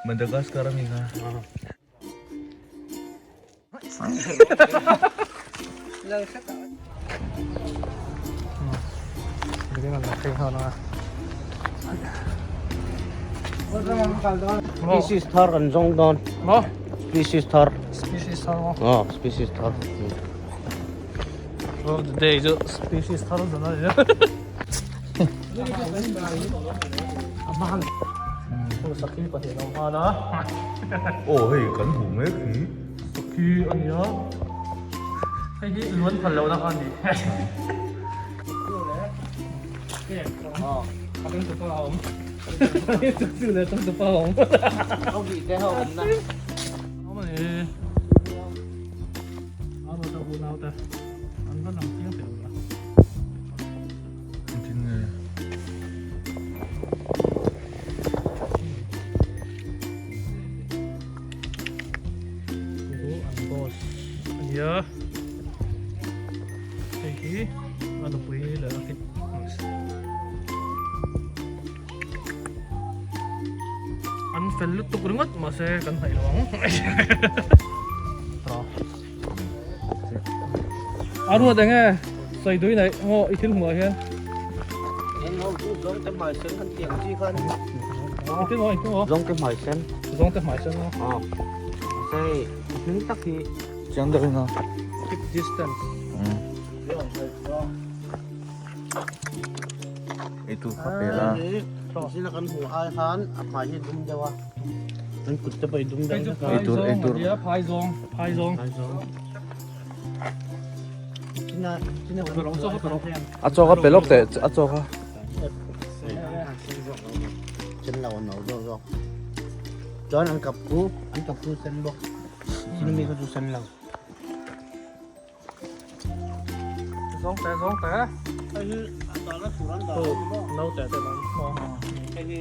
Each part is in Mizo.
Madagascar ami kha. Species thar kan zawng dawn. Maw? Species thar. Species thar maw? Aw, species thar. Of the day chu species thar zan a ni. Sakhi pahnih a awm nghal a. Aw hei kan hmuh mek hi. Sakhi a ni a. Hei hi luan phal lohna kha a ni. A tang tupa a awm. Chu leh tang tupa a awm. Awm a ni. A rawt a unau te an va lang chiang thei lo. Engtin nge? Chu an boss a nia. Hei hi a nupui leh a kid. An fel lutuk ringawt mahse kan hnaih lo ang. A ruat eng e sawi dui nei maw i thil hmuh ah hian. Zawng te hmai sen kan tiang chi khan. I thil maw i thil maw. Zawng te hmai sen. Zawng te hmai sen maw. Aw. Sei hming tak hi. Chiang deuh in a. Keep distance. Ei tur kha pe la. Zina kan hmuh ai khan a hmai hi dum deuh a. An kut te pawh hi dum deuh vek a. Ei tur ei tur. Phai zawng phai zawng. A chaw kha pe lawk teh a chaw kha. Sen lo an no deuh zawk. Chuan an kap khu an kap khu sen bawk. Sin mi kha chu sen lo. Zawng te zawng te. Hei hi a dahna tur an dah a ni maw? No te te lam maw? Hei hi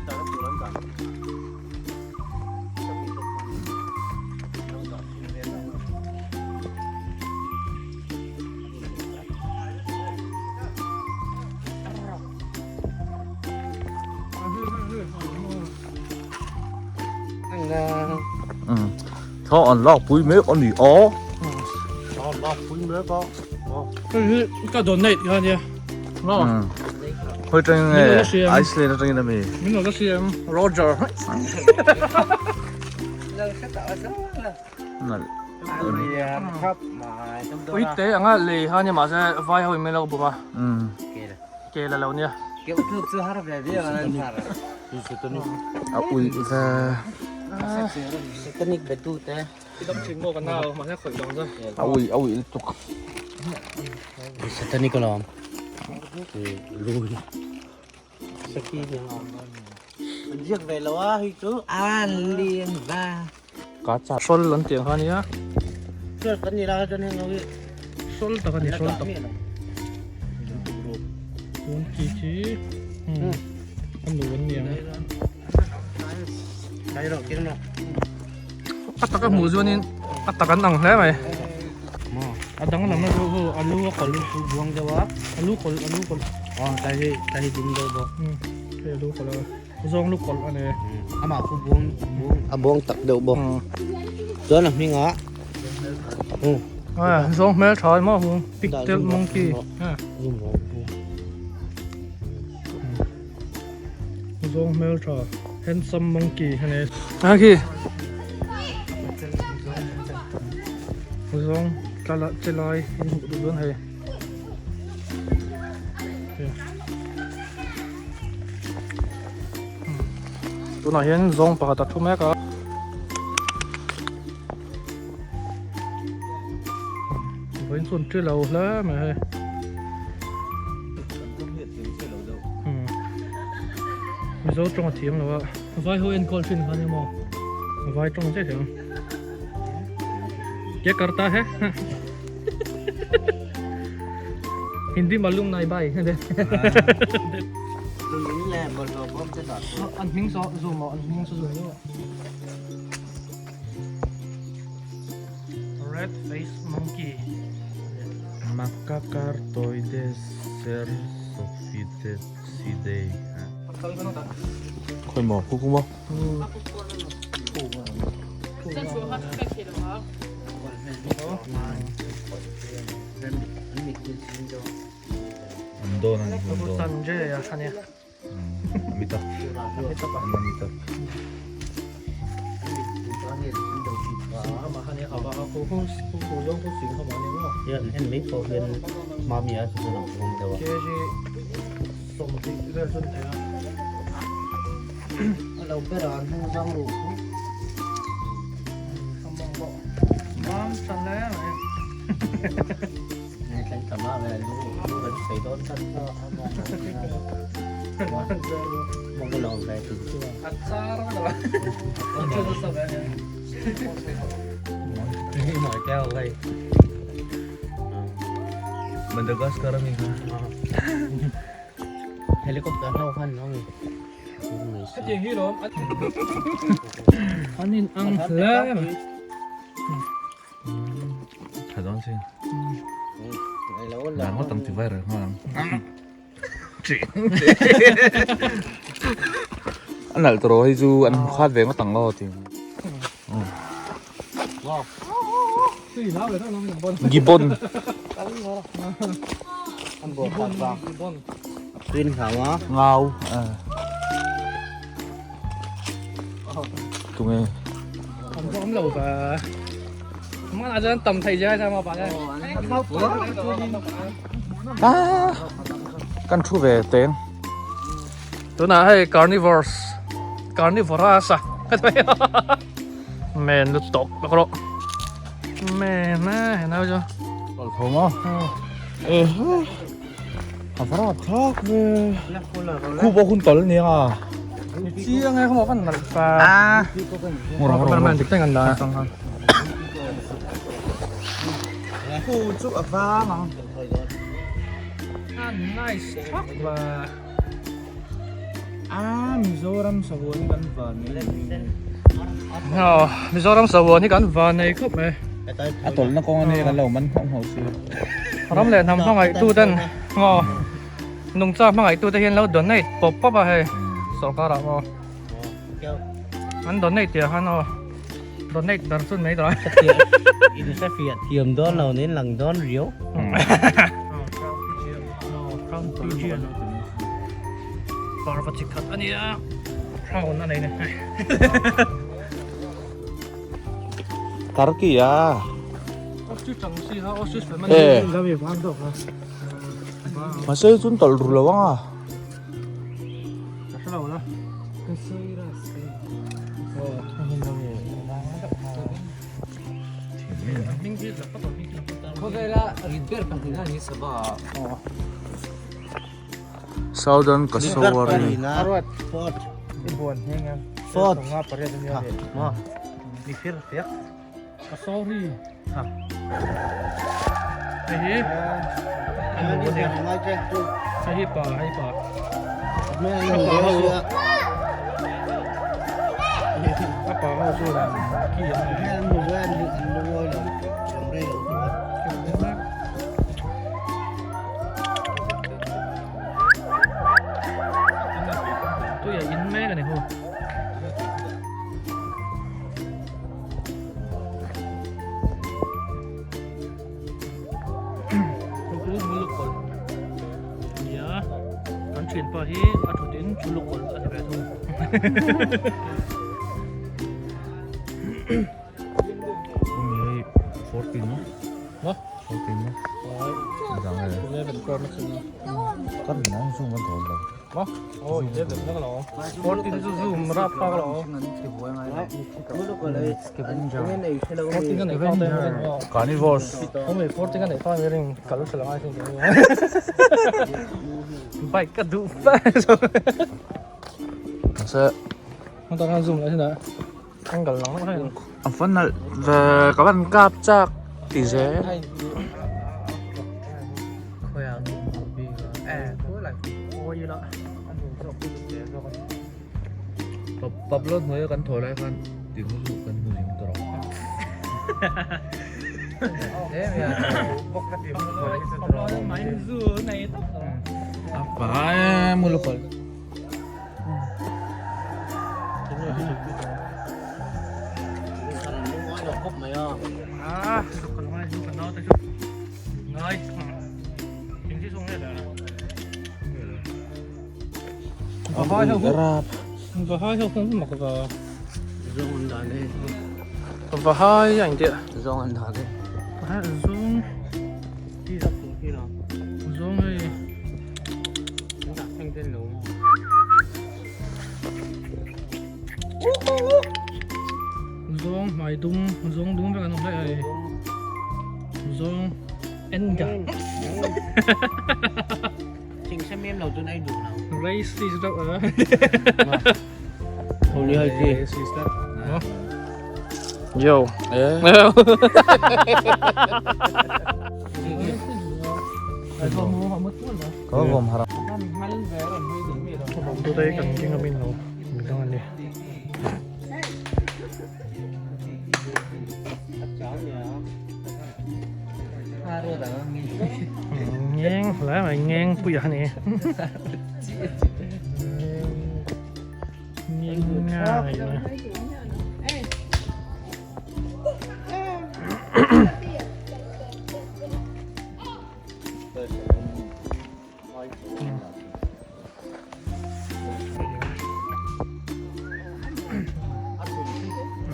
dahna tur an dah. Tho an lak pui mek a ni a. Tho an lak pui mek a. Hei hi ka donate kha nia. Maw? Khoi tang nge Iceland atangin ami. Min lo la siam Roger. Ui te anga lei ha nia mahse vai ho in min lo bum a. Ke la lo nia. A ui ve. Satanic betu te. A ui a ui lutuk. Satanic alawm. Lui. Saki ni ang. An ziak ve lo a hei chu. An lian va. Ka chak. Sol an tih ang kha nia. Church kan ni lai chuan heng ho hi. Sol tak a ni sol tak. Tun chi chi. A nu an ni ang. A tak a hmuh chuanin a tak an ang hle mai. A danglam na chu hu a lu a kawlh buang deuh a. A lu kawlh a lu kawlh. Aw tai hi tai hi dum deuh bawk. Hei a lu kawlh a zawng lu kawlh a ni. Amah khu buang buang a buang tak deuh bawk. Chuan a hmingah Zawng hmel tha maw hu pigtail monkey. Zawng hmel tha handsome monkey a ni. A khi zawng tla che lai in hmuh duh dawn hei. Tunah hian zawng pakhat a thu mek a. Vawiin chuan ṭi lo hle mai hei. Mizo tawng a thiam lo a. Vai ho enkawl thin kha nia maw? Vai tawng chiah thiam. Kya karta hai? Hindi malum nai bai. An hming saw zoom an hming saw zoom lo. Red face monkey. Macacartoides cersophidecidae. Khawi maw khu khu maw. An dawn a ni an dawn. Sanjay a ania. Amitabh. Amitabh. Madagascar ami kha. Helicopter ho khan no mi. Hetiang hi lawm an in ang hle mai. Tha dawn sin. Nang ngawt ang ti viral nghal ang. A nalh tawh hei chu an hmu khat ve ngawt ang aw ti. Gibbon. Ngau. Tunge. Kan thu ve teng. Tunah hei carnivores carnivorous a men lu tawk bawk rawh men a he nau chu kal tho maw e a vara thlak ve khu pawh hun tal nia chiang e khaw kan nalh fa ngawr ngawr man dik teng an la khu chu a vang ang a nice thlak va A Mizoram sahuan hi kan van nei. Aw Mizoram sahuan hi kan van nei khawp mai. A tawlhna kawng ania kan lo man nghauh nghauh si. Ram leh hnam hmangaihtu ten maw nungcha hmangaihtu te hian lo donate pawp pawp a hei sorkar ah maw an donate tih ah khan aw donate ber chu mai dawn. In hre fiah thiam dawn lo nen lang dawn riau. Parva chi khat a nia crown a nei ni Turkey a ostrich ang si ha ostrich phei man eh mahse chun tawlh ru lo ang a ka hre lo la Southern Kasawari Kan thianpa hi a thut in chu lukawlh a ni ve thung. Umi hei 14 maw? Maw? 14 maw? Dang e. 11 crore na chuna. Kan nang zoom an thawn lo. Maw? Oh, 11 na lo. 14 chu zoom rap pak lo. 14 ka nei fa te ring. Carnivores. Umi 14 ka nei fa te ring kal sala ngai sin. Bike ka duh fa. Mahse Ang tara zoom la sin a. Angle lang lang hei. A va nalh ve ka van kap chak ti zel. Pablo hnuaia kan thaw lai khan ti khaw chu kan hmu zing tawh rawh. A pa e mu lukawlh. Ah, kan ngai chu kan nau te chu ngai eng chi song nge la Vahai ho Vahai ho kung mak va Zawng an dan e. Vahai a intiah. Zawng an dan e. Vahai zawng. Ti sak tur khi lo. Zawng hei. An dah thleng ten lo maw. Zawng hmai dum, zawng dum vek an awm daih hei. Zawng en ga. Thing sem em lo chuan ei duh lo. Racist deuh a. Holy hai chi. Yo. Eh. Có gồm haram. Tu đây cần cái ngâm in lo. Mình đang ăn đi. Ngang lá mày ngang bây giờ nè. Ngang ngang này.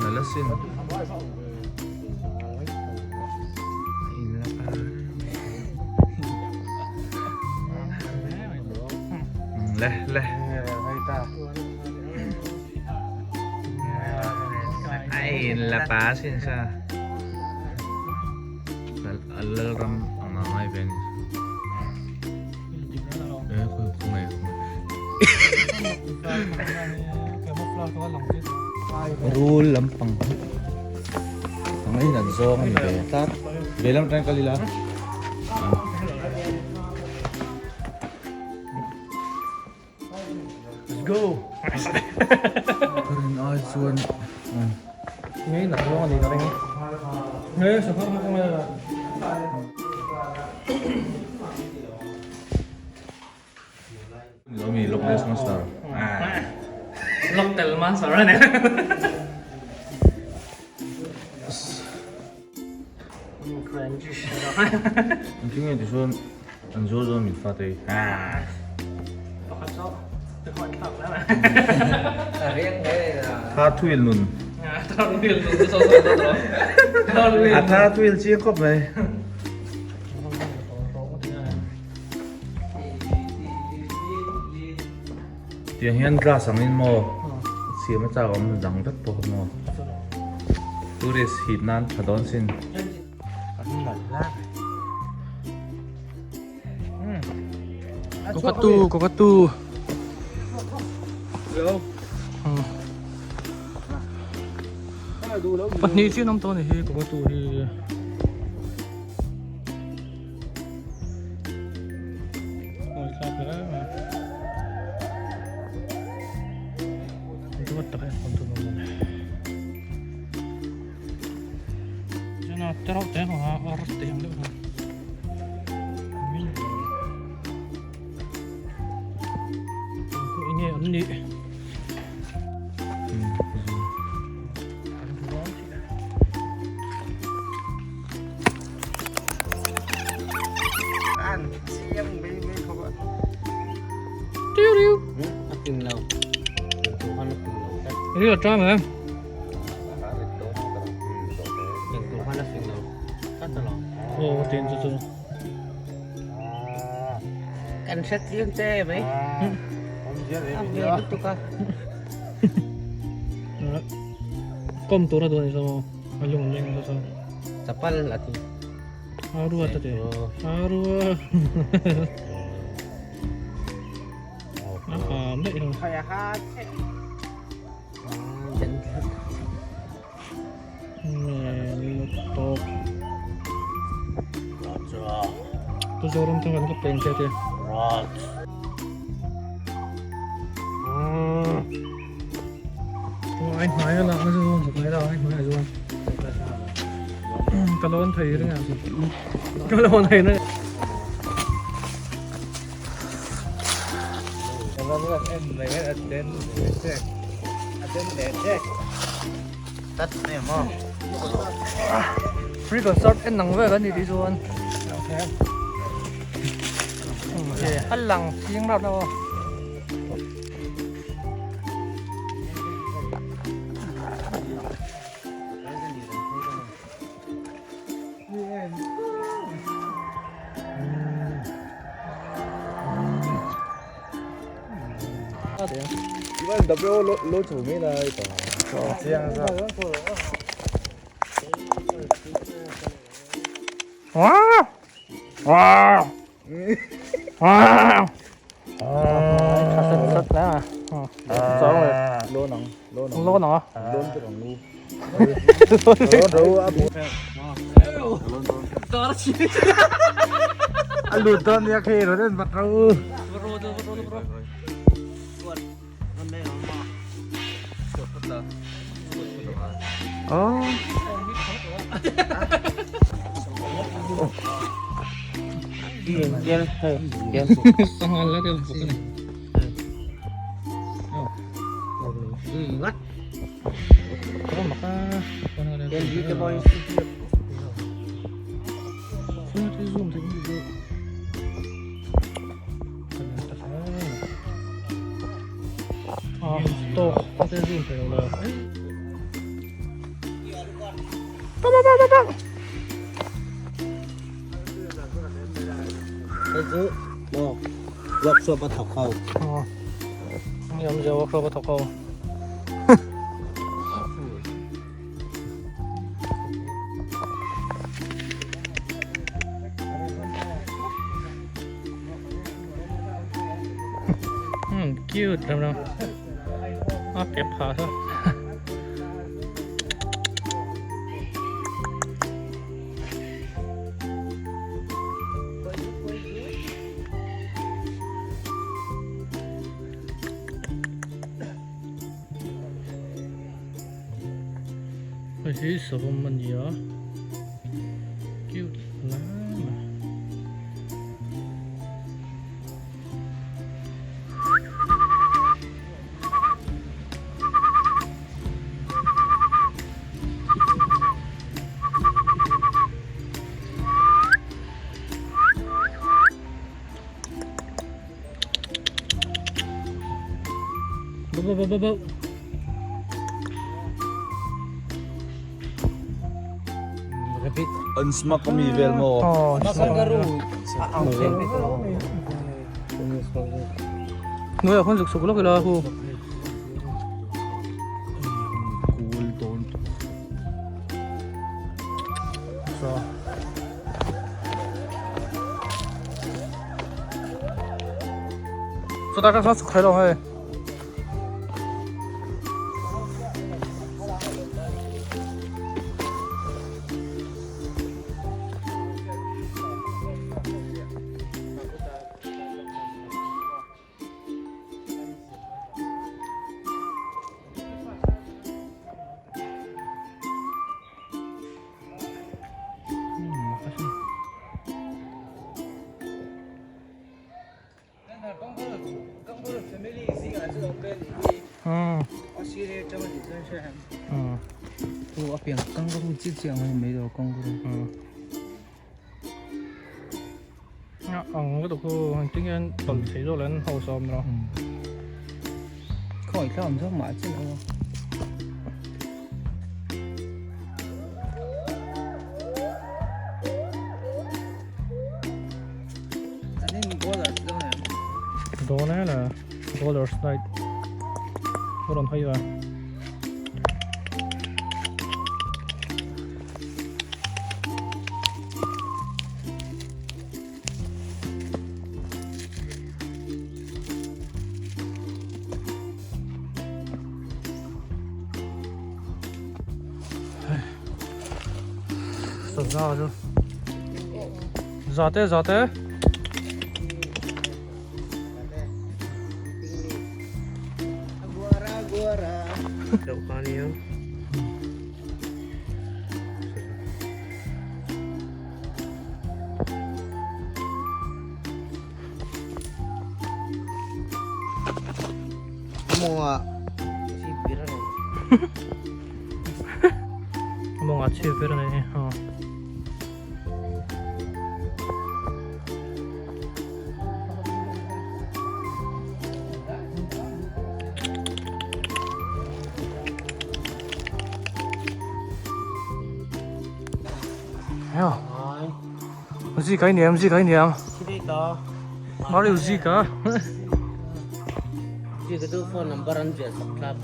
Lalasin. Le le. Ai la pa sin sa. Lal ram ang ngai ven. Eh khu khu ngai. Rul lampang. Ang ai nan zong ani ve. Tat. Ve lam tang kalila. Let's go. Karin ai chuan. Ngay nặng luôn anh đi ra đây. Ngay sao không không là. Lo mi Loch Ness Monster. Ah. Lock tel man sa ra nè. Ang tingin ti chuan an zo zo min fa te. Ah. Tha thuil nun. A tha thuil chiang khawp mai. Tiang hian glass ang in maw siam a chak awm dang vek pawh maw tourist hip nan tha dawn sin. Cockatoo, cockatoo. Pahnih chian awm tawh a ni hi cockatoo hi. Enge an nih. Ri a tram em. Aw tin chu chu. Kan hre chiang che mai. A ve lutuk a. Kom tur a duh a ni saw a lung an leng nasa saw. Chapal a ti. A ruat a ti. A ruat. A ham daih lo. Tawp. Tu Zoram thang kan ka peng che te. Ai hmai a lakna chu zawn chak mai la ai hmai a zuan. Ka lawn thei ring a. Ka lawn thei na. Free concert en nang vel ani tih chuan a lang chiang rap na aw. Hei chu maw workshop a thawk ho. Ni awm zia workshop a thawk ho. Cute ram ram. A kep ha sa. Hei hi savawm a ni a cute hle mai. Bo bo bo bo. An smak ami vel maw? Oh, Nuai ah khuan zuk suk lawk ila hu. Cool dawn tuk. So. So ta ka sa suk thai lo hei. Ang lutuk chu engtin nge an tawlh thei zawk leh an hausa awm rawh. Khawi thla awm zawk mah chin awm. Dawn e le Bowler's Night a rawn hawi a. Saza chu zate zate A mawngah chhip ber a nei a aw. Zika i niam, zika i niam. Mario zika. Zika chu phone number an ziah sak thlap.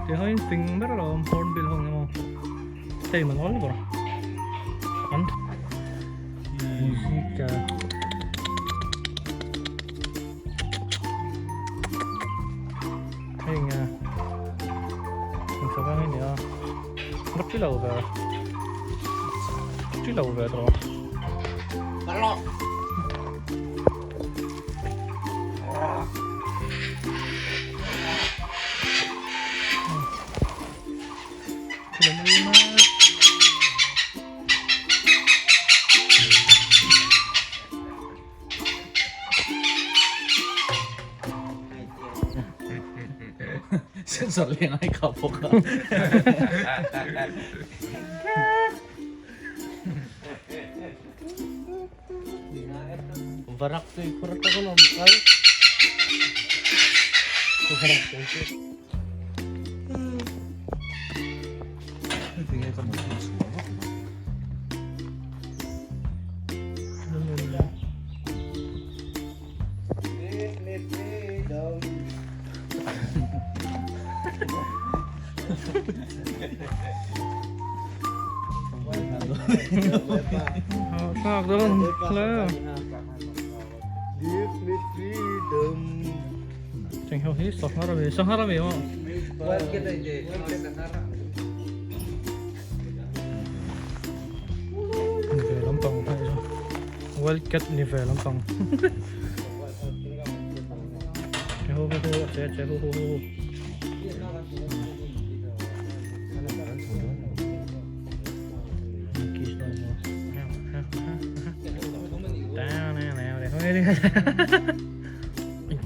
Thì hơi phình rất là hornbill không đúng không? Đây mà nói rồi. Ăn. Zika. Hei nga eng sava nge nia va chi lo ve chi lo ve tawh Sensor leng ai kha bawk a. Varak tui khur tak an awm kal. Varak tui khur. Tinge ka mut chhuah vak lo. Thlak dawn hle. Cheng ho hi sanghar a mi sanghar a mi maw. Ni ve lampang hei chu wild cat ni ve lampang che ho ho ho che che ho ho ho.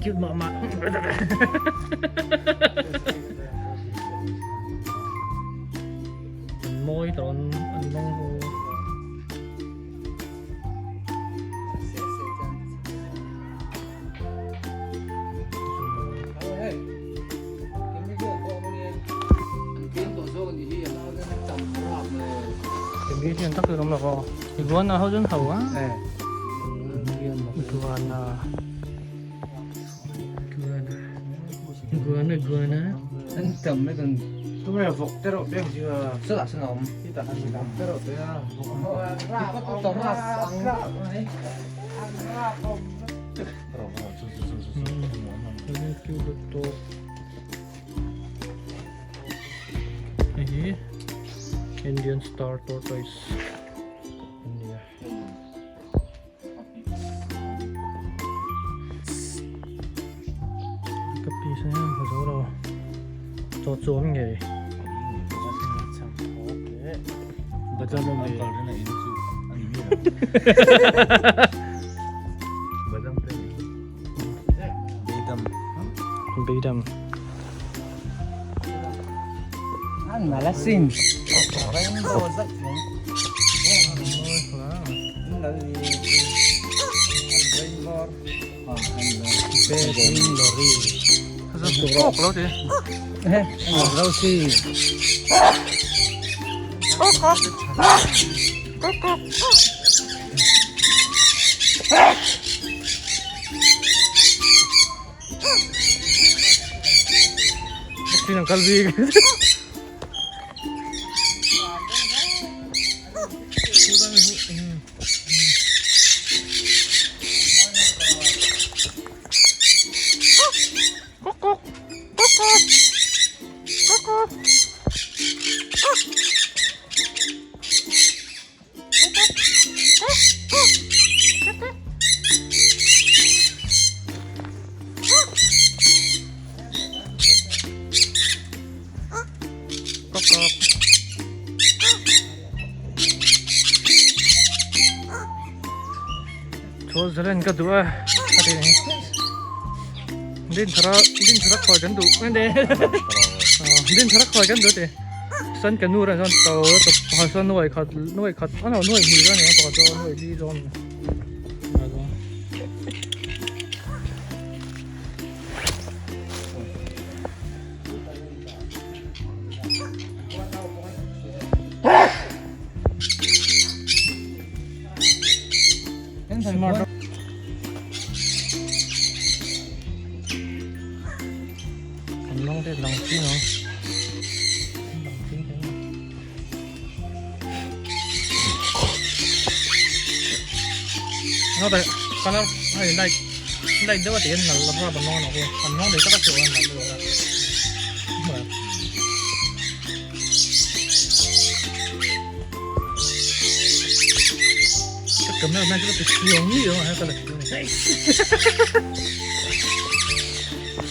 Cute mah mah. An mawi tawh an an lawng ho. Kemi hian tak awm lo aw. Iguana ho chuan ho a. Iguana. Iguana. Iguana iguana. An tam mai kan tumai vawk te rawh beng chu a sala san a awm hi tah khan vawk te rawh te a vawk ang Hei hi Indian star tortoise a ni a. Ka piece a hian hmu zo lo chaw chuam ngei. Beidam. An malasin. Kok lo ti. Lo si. Kok kok. Kok kok. Tin ang kal bik. Kok kok. zalen ka duh a a ti ni din thara din thara khawi kan duh ende din thara khawi kan duh ti san ka nu ran chuan to to pakhat chuan nuai khat nuai khat a no nuai hnih a ni a pakhat chuan nuai li zawng a ni. Nó đây, con nó hay like like đâu thì nó làm ra bằng nó nó còn nó để các chỗ nó làm được rồi. Cái này mang cái siêu như vậy hay cái này.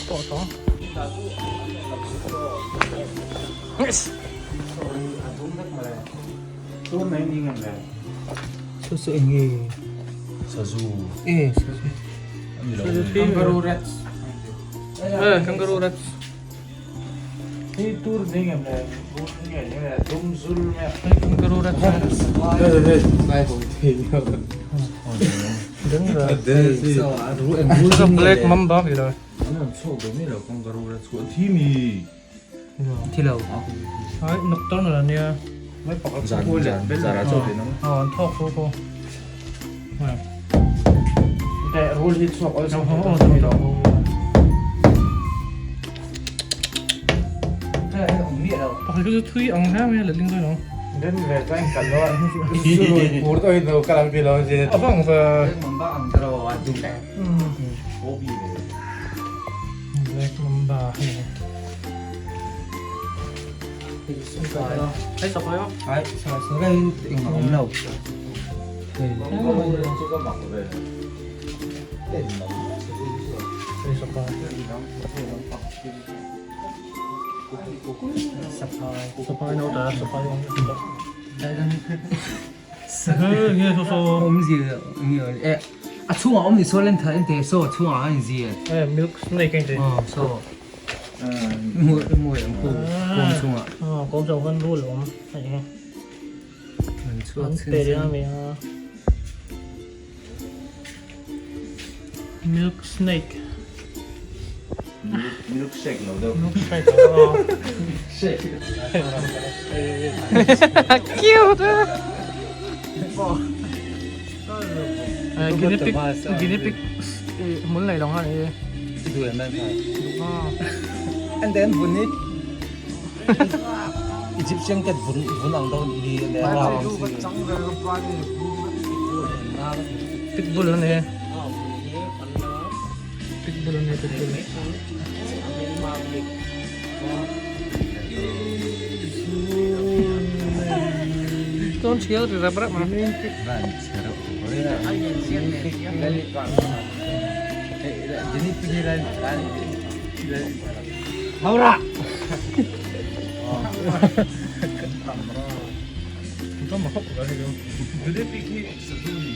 Bỏ đó. Yes. Su su enge Sazu. E su su. Kangaroo rats. Eh, kangaroo rats. Hey, tur ding em le. Tur nge nge dum zul me. Kangaroo rats. Đúng rồi. Black mamba gì rồi. Nó chô cái này là kangaroo rats của thi mi. Thi lo. Đấy, nocturnal là nè. Zan zan zara chô thì nó. Ờ, thọ cô cô. Này. Để roll hit chok Ờ, ờ, ờ, Pakhat chu thui ang hle mai a letling dawn ang. Đến về cho anh cần lo. Bố tôi đâu cả làm gì lo gì. A vang ve. Mamba ang draw a dum. Bố bị về. Black mamba hei. Hei sapai a. Ai sa sa cái eng om lo. Kangaroo chu ka mak ve. Hei sapai. Sapai. Sapai no ta sapai ang. Hei nge so so. Om gì nge e a chunga om ni so len tha en te so chunga an gì. Hei milk snake anh chị. Ờ so. Mu mu em ku kom chunga. Ờ, có dầu hơn luôn lắm. Hei. An chuak An pe ra mi a. Milk snake. Milk shake lo đâu. Milk snake. Ờ. Cute. Guinea pig, guinea pig muốn lấy lòng hả? Du em em. And then vun ni Egyptian cat vun vun ang daw ni le ra. Pitbull này. Pitbull này, pitbull. Don't chill thì rap mà. Haura. Chúng mà khóc của cái gì Guinea pig hi sazu ni.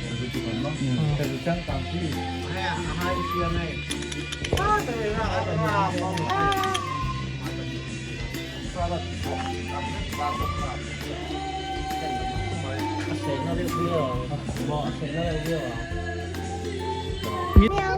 Sazu tu kan no. Sazu chang tam chi. Meow.